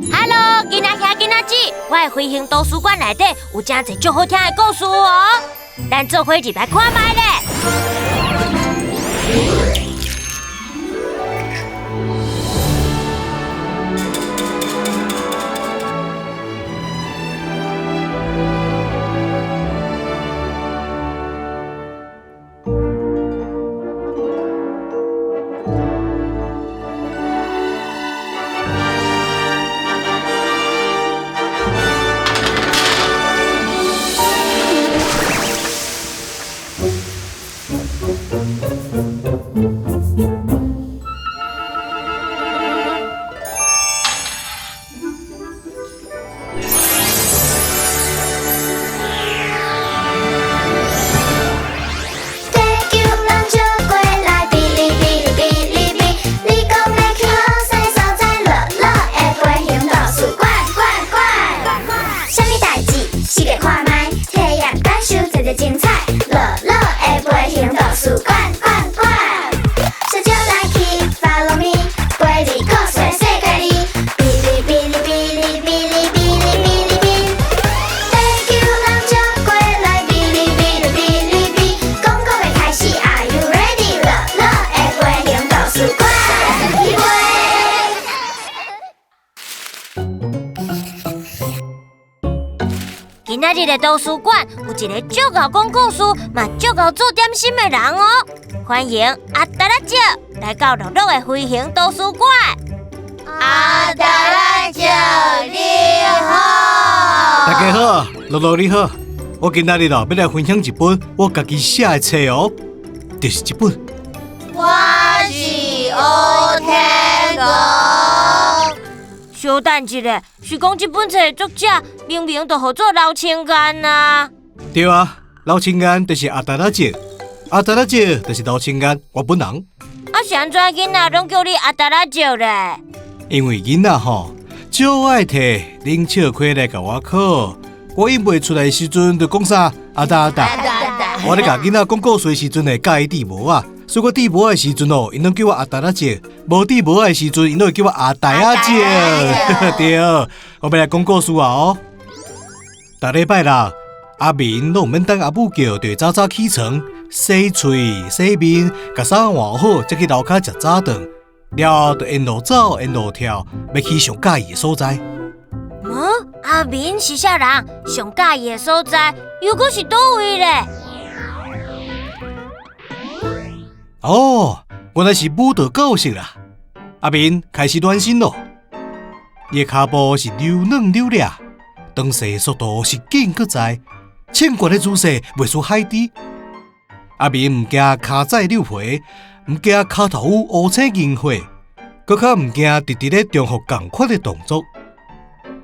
Hello，囡仔兄囡仔姊，我的飞行图书馆内底有真濟足好聽的故事哦，咱做伙入來看覓咧。地球人招过来，哔哩哔哩哔哩哔，你讲欲去好势所在，乐乐的飞行图书馆馆馆。啥物代志？试咧看觅，体验感受济济精彩，乐乐的飞行图书馆馆馆。小招来去，Follow me，陪你故事世界里，哔哩哔哩哔哩哔哩哔哩哔哩哔。地球人招过来，哔哩哔哩哔哩哔，广告欲开始，Are you ready？乐乐的飞行图书馆，去飞。今仔日的图书馆有一个足𠢕讲故事，嘛足𠢕做点心的人哦。歡迎阿達仔石來到樂樂的飛行圖書館。阿達仔石你好，大家好，樂樂你好，我今仔日哦，欲來分享一本我家己寫的冊哦，就是這本。我是烏天鵝。小等一下，是講這本冊的作者明明就號做劉清彥啊？對啊，劉清彥就是阿達仔石，阿達仔石就是劉清彥，我本人。啊，是按怎囡仔攏叫你阿達仔石咧？因為囡仔吼，就愛提冷笑話來共我考，我應袂出來的時陣就講啥阿達阿達。我咧共囡仔講故事的時陣會佮意戴帽仔，所以我戴帽仔的時陣哦，𪜶攏叫我阿達仔石；無戴帽仔的時陣，𪜶攏會叫我阿呆仔石。對，我欲來講故事啊哦。逐禮拜六，阿明攏毋免等阿母叫，就會早早起床，洗喙洗面，共衫換好，才去樓跤食早頓。了後就沿路走，沿路跳，欲去上佮意的所在。嗯，阿明是啥人？上佮意的所在，又閣是佗位咧？哦，原來是舞蹈教室啦！阿明開始暖身囉，伊的跤步是柔軟溜掠，轉勢速度是緊閣在，衝拳的姿勢袂輸海豬。阿明毋驚跤指扭皮，毋驚跤頭趺烏青銀血，閣較毋驚直直咧重複仝款的動作。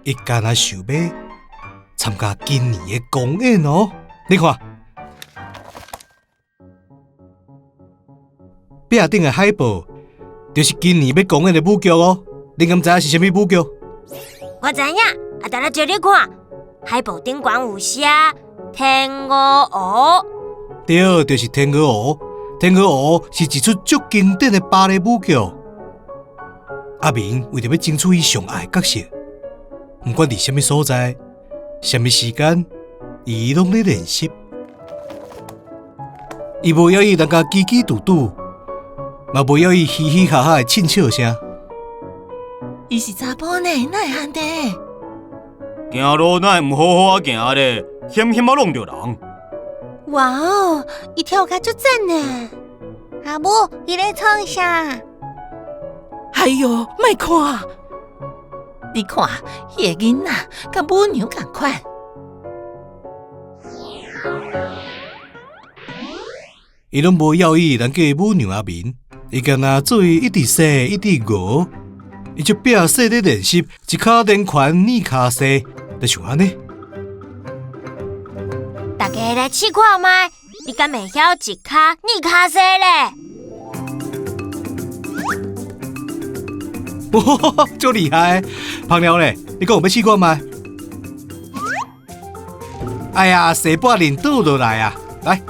伊敢若想欲參加今年的公演哦，你看。壁頂的海報，就是今年欲公演的舞劇哦。你敢知影是啥物舞劇？我知影，阿達仔石你看，海報頂懸有寫《天鵝湖》。對，就是《天鵝湖》。《天鵝湖》是一齣足經典的芭蕾舞劇。阿明為著欲爭取伊上愛的角色，毋管佇啥物所在、啥物時間，伊攏咧練習。伊無猶豫人共嘰嘰嘟嘟，嘛無猶豫嘻嘻哈哈的凊笑聲。伊是查埔呢，哪會按呢？行路哪會毋好好仔行咧？險險仔挵著人。哇哦，伊跳甲足讚呢！阿母，伊咧創啥？哎喲，莫看！你看，彼個囡仔佮舞娘仝款。伊攏無猶豫人叫伊舞娘阿明，伊敢若做伊一直說，一直熬，伊就拼勢咧練習，一跤連環躡跤勢，就像按呢。大家來試看覓，你敢會曉一跤躡跤勢咧？哇，足厲害！芳寮咧，你講有欲試看覓？哎呀，勢半輪倒落來啊！來，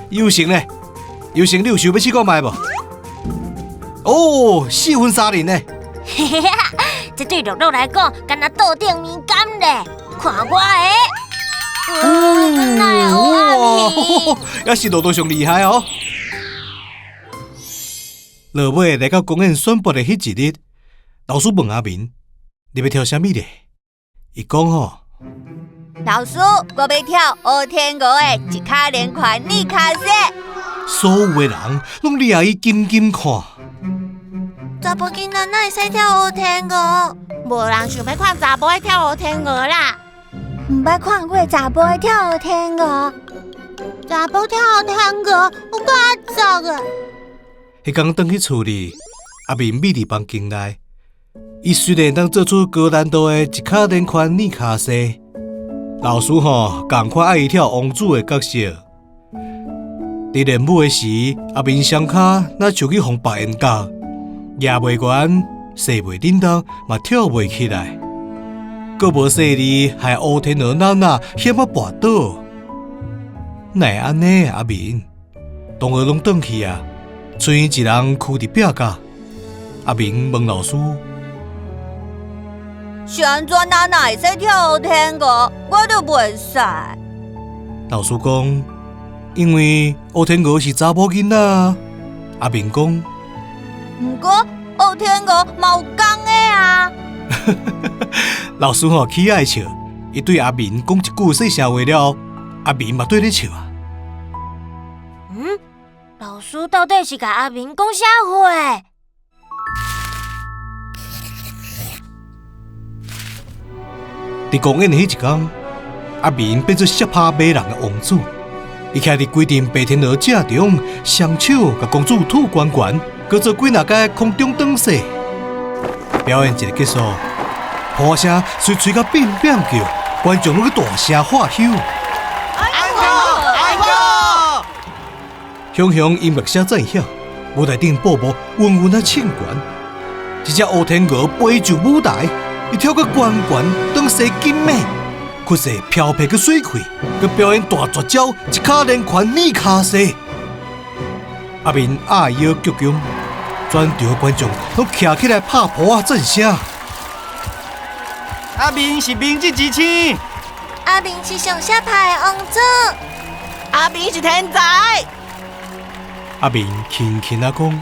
優勝咧，優勝，你有想欲試看覓無？哦，四分三輪咧！嘿嘿哈，這對樂樂來講，敢若桌頂麵乾咧。看我的，哪會烏仔面？猶是樂樂上厲害哦！落尾來到公演選拔的彼一日，老師問阿明：你欲跳啥物咧？伊講吼，老師，我欲跳烏天鵝的一跤連環躡跤勢。所有的人攏掠伊緊緊看。查埔囡仔哪會使跳烏天鵝？無人想欲看查埔跳烏天鵝啦。毋捌看過查埔跳烏天鵝，查埔跳烏天鵝有夠骯髒的。彼工轉去厝裡，阿明覕佇房間內，伊雖然當做出高難度的一跤連環躡跤勢，老師吼仝款愛伊跳王子的角色。佇練舞的時，阿明雙跤若像去予別緣角，舉袂懸，勢袂振動，嘛跳袂起來。閣無細膩，害烏天鵝娜娜險仔跋倒。哪會按呢？阿明，同學攏轉去啊，賰伊一人跍佇壁角。阿明問老師：是按怎娜娜會使跳烏天鵝，我就袂使？老師講：因為烏天鵝是查某囡仔。阿明講：毋過烏天鵝嘛有公的啊。老師吼起愛笑，伊對阿明講一句細聲話了後，阿明嘛綴咧笑啊。嗯，老師到底是共阿明講啥話？佇公演的彼一工，阿明變做摔拍馬人的王子，伊徛佇規陣白天鵝正中，雙手共公主吐懸懸，閣做幾若擺空中轉勢。表演一个結束，噗仔聲隨吹甲變變叫，觀眾攏閣大聲喝唏。安可，安可！雄雄音樂聲讚響，舞台頂布幕穩穩仔衝懸，一隻烏天鵝飛上舞台，伊跳甲懸懸，轉勢緊猛，屈勢飄飄閣水氣，閣表演大絕招，一跤連環躡跤勢。阿明壓腰鞠躬，全場觀眾攏徛起來拍噗仔讚聲。阿明是明日之星，阿明是上摔拍的王子，阿明是天才。阿明輕輕仔講：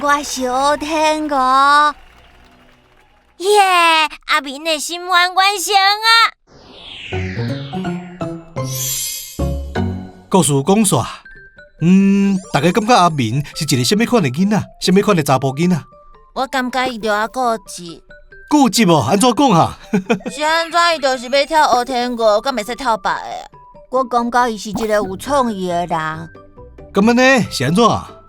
我是烏天鵝。耶！阿明的心願完成啊！故事講煞，大家感覺阿明是一個啥物款的囡仔？啥物款的查埔囡仔？我感覺伊著較固執。固執哦，按怎講哈？是按怎伊就是欲跳烏天鵝，敢袂使跳別的？我感覺伊是一個有創意的人。敢按呢？是按怎？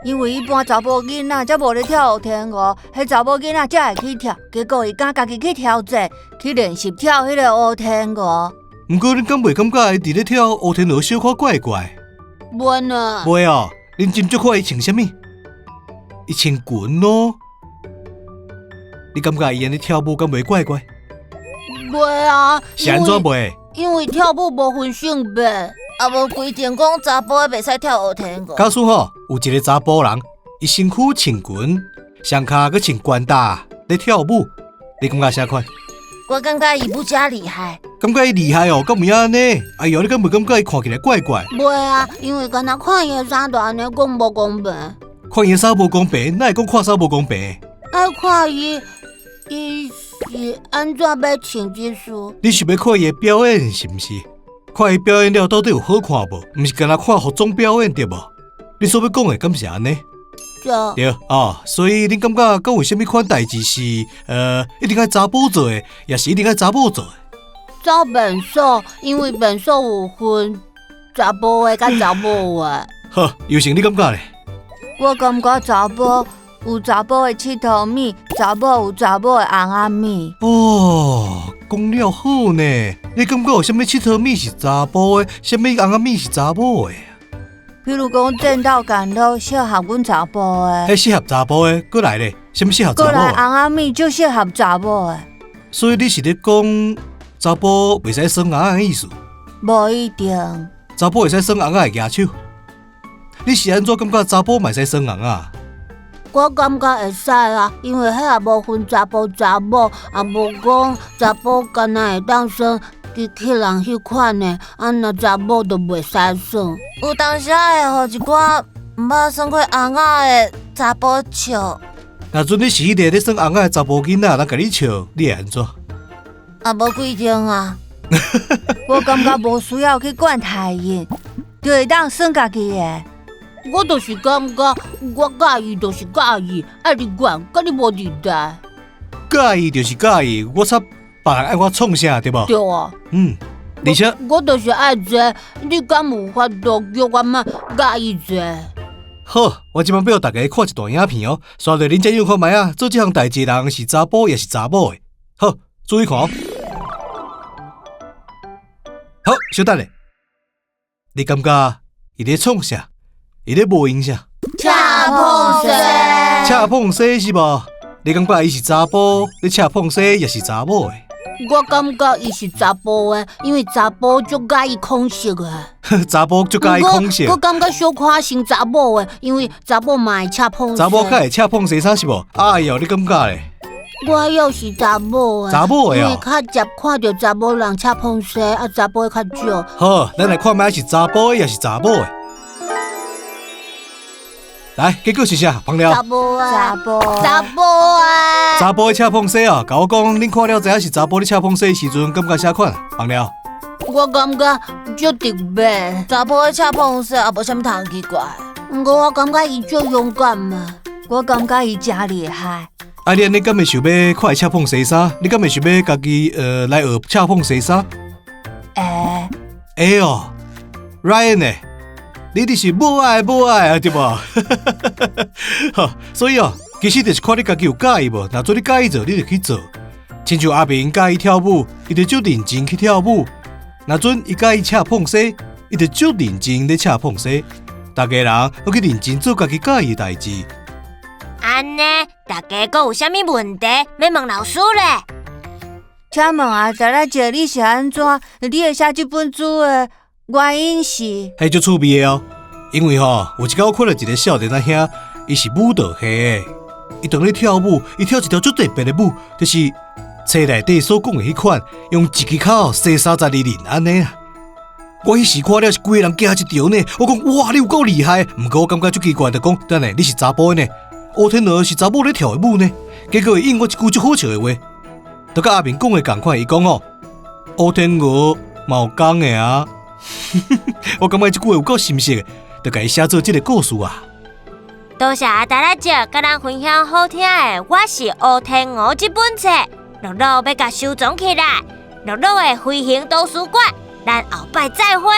因為一般查某囡仔才無咧跳烏天鵝，彼查某囡仔才會去跳，結果伊敢家己去挑戰，去練習跳彼個烏天鵝。毋過恁敢袂感覺伊佇咧跳烏天鵝小可怪怪？袂呢。袂哦，恁斟酌看伊穿啥物？伊穿裙咯。你感覺伊按呢跳舞敢袂怪怪？袂啊。是按怎袂？因為跳舞無分性別。啊，無規定講查埔的袂使跳烏天鵝。假使吼有一個查埔人，伊身軀穿裙，雙跤閣穿懸搭咧跳舞，你感覺啥款？我感覺伊舞真厲害。感覺伊厲害哦，敢有影按呢？哎喲，你敢袂感覺伊看起來怪怪？袂啊，因為敢若看伊的衫就按呢講無公平。看伊的衫無公平，哪會講看衫無公平？愛看伊，伊是按怎欲穿這束？你是欲看伊的表演是毋是？看伊表演了到底有好看無？毋是干焦看服裝表演對無？你所欲講的敢是按呢？對。對哦，所以恁感覺敢有啥物款代誌是一定愛查埔做的，抑是一定愛查某做的？走便所，因為便所有分查埔的佮查某的。好，尤成你感覺咧？我感覺查埔有查埔的𨑨迌物，查某有查某的尪仔物。哦，講了好呢。你感覺有啥物𨑨迌物是查埔的，啥物尪仔物是查某的？比如講，剪刀剪刀適合阮查埔的。彼適合查埔的，閣來咧，啥物適合查某的？閣來尪仔物就適合查某的。所以你是咧講查埔袂使耍尪仔的意思？無一定。查埔會使耍尪仔的舉手。你是按怎感覺查埔嘛會使耍尪仔？我感覺會使啊，因為彼也無分查埔查某，也無講查埔敢若會當耍機器人彼款的，啊若查某就袂使耍。有當時會予一寡毋捌耍過尪仔的查埔笑。若陣你是彼个咧耍尪仔的查埔囡仔，人共你笑，你會按怎？也無規定啊。我感覺無需要去管太𪜶，就會當耍家己的。我就是感覺我佮意就是佮意，愛你管，佮你無佇代。佮意就是佮意，我插別人愛我創啥，對無？對啊。嗯，而且我就是愛這，你敢有法度叫我莫佮意這？好，我這擺欲予大家看一段影片哦。煞落恁這樣看覓啊，做這項代誌的人是查埔抑是查某的？好，注意看哦。好，小等下，你感覺伊咧創啥？伊咧無閒啥？赤碰西，赤碰西是無？你感覺伊是查埔咧赤碰西，抑是查某的？我感覺伊是查埔的，因為查埔足佮意控色的。查埔足佮意控色。我感覺小可像查某的，因為查某嘛會赤碰西。查某較會赤碰西衫是無？哎喲，你感覺咧？我又是查某的，查某的哦，因為較捷看著查某人赤碰西，啊查埔的較少。好，咱來看覓是查埔的，抑是查某的。來，結果是啥？放了。查某啊，查某，查某啊。查埔的赤碰西哦，共我講，恁看了知影是查埔咧赤碰西的時陣，感覺啥款？放了。我感覺足特別。查埔的赤碰西也無啥物通奇怪。毋過我感覺伊足勇敢嘛。我感覺伊誠厲害。啊，你按呢敢會想欲看伊赤碰西衫？你敢會想欲家己來學赤碰西衫？會。會哦，Ryan 呢？你就是無愛無愛啊，對無？好，所以哦，其實就是看你家己有佮意無。若做你佮意做，你就去做。親像阿明佮意跳舞，伊就足認真去跳舞。若準伊佮意赤碰西，伊就足認真咧赤碰西。逐家人攏去認真做家己佮意的代誌。按呢，大家閣有啥物問題欲問老師咧？請問阿達仔姐，你是按怎？你會寫這本書的原因是？彼足趣味的哦，因為吼，有一工我看著一个少年仔兄，伊是舞蹈系的，伊當咧跳舞，伊跳一條足特別的舞，就是冊內底所講的彼款，用一支跤踅32輪按呢啊。我彼時看了是規个人驚一跳呢，我講哇，你有夠厲害！毋過我感覺足奇怪，就講等下你是查埔的呢，烏天鵝是查某咧跳的舞呢，結果伊應我一句足好笑的話，就佮阿明講的仝款，伊講哦，烏天鵝嘛有公的啊。我感覺這句話有夠深色的，就共伊寫做這个故事啊。多謝阿達仔姐佮咱分享好聽的《我是烏天鵝》這本冊，樂樂欲共收藏起來。樂樂的飛行圖書館，咱後擺再會，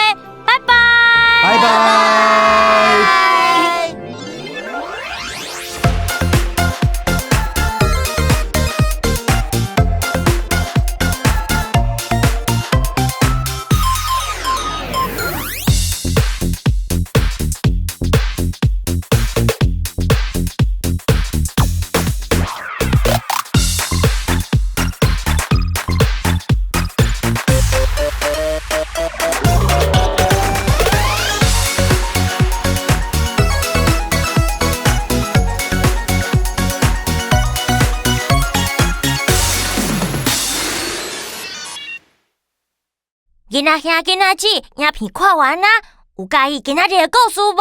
拜拜。拜拜。囡仔兄、囡仔姊，影片看完啊，有佮意今仔日的故事無？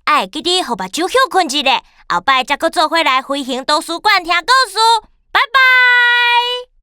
愛會記得予目睭歇睏一下，後擺才閣做伙來飛行圖書館聽故事。拜拜。